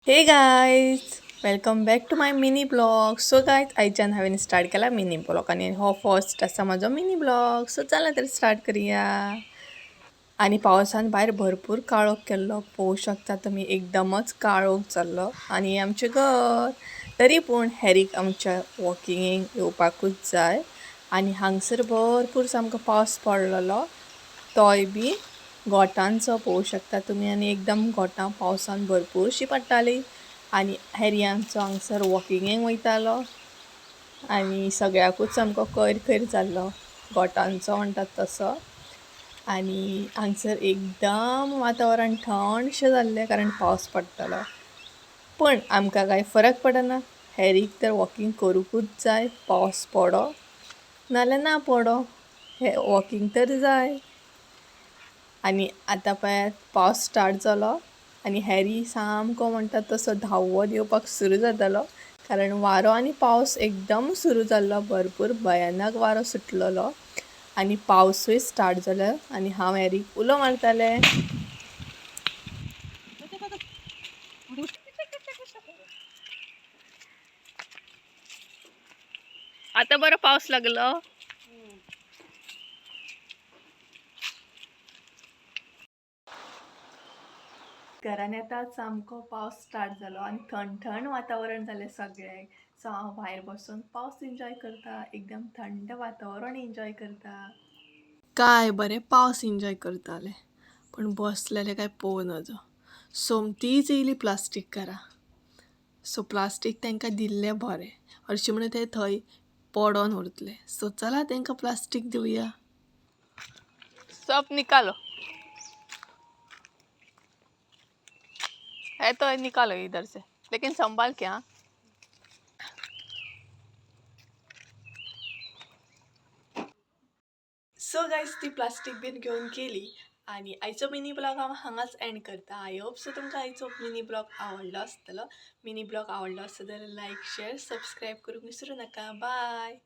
Hey guys, welcome back to my mini blog. So guys, आयच्यान हांवें start केला mini blog आनी हो फर्स्ट आसा म्हजो मिनी ब्लॉग. सो चला तर स्टार्ट करूया. आनी पावसान भायर भरपूर काळोख केल्लो पळोवंक शकता तुमी, एकदमच काळोख जाल्लो. आनी आमचें घर तरी पूण हॅरीक आमच्या वॉकिंगेक येवपाकूच जाय. आनी हांगसर भरपूर सामको पावस पडलेलो, तोय बी गोठांचो पळोवंक शकता तुमी. आनी एकदम गोठां पावसान भरपूरशी पडटाली. आनी हॅरी आमचो हांगसर वॉकिंगेक वयतालो आनी सगळ्याकूच सामको कयर कयर जाल्लो गोठांचो म्हणटात तसो. आनी हांगसर एकदम वातावरण थंडशें जाल्लें कारण पावस पडटालो. पण आमकां कांय फरक पडना, हॅरीक तर वॉकिंग करूंकूच जाय. पावस पडो नाल्यार ना पडो, हे वॉकिंग तर जाय. आनी आतां पळयात पावस स्टार्ट जालो आनी हॅरी सामको म्हणटात तसो धांवत येवपाक सुरू जातालो कारण वारो आनी पावस एकदम सुरू जाल्लो. भरपूर भयानक वारो सुटलेलो आनी पावसूय स्टार्ट जालो. आनी हांव हॅरीक उलो मारतालें. आतां बरो पावस लागलो. घरान येता सामको पावस स्टार्ट जालो आनी थंड थंड वातावरण जालें सगळ्याक. सो हांव भायर बसून पावस एन्जॉय करता, एकदम थंड वातावरण एन्जॉय करता. काय बरें पावस एन्जॉय करतालें, पूण बसलेलें काय पळोवं नजो. सोमतीच येयली प्लास्टीक कारां. सो प्लास्टीक तांकां दिल्लें बरें, हरशीं म्हणून ते थंय पडोन उरतले. सो चला तांकां प्लास्टीक दिवया. सब निकालो, है तो निकालो इधर से, लेकिन संभाल के. हाँ, सो गायज ती प्लास्टीक बीन घेवन गेली आनी आयचो मिनी ब्लॉग हांव हांगाच एंड करता. I hope so तुमकां आयचो मिनी ब्लॉग आवडलो आसतलो. मिनी ब्लॉग आवडलो आसत जाल्यार लायक, शेअर, सबस्क्रायब करूंक विसरूं नाका. बाय.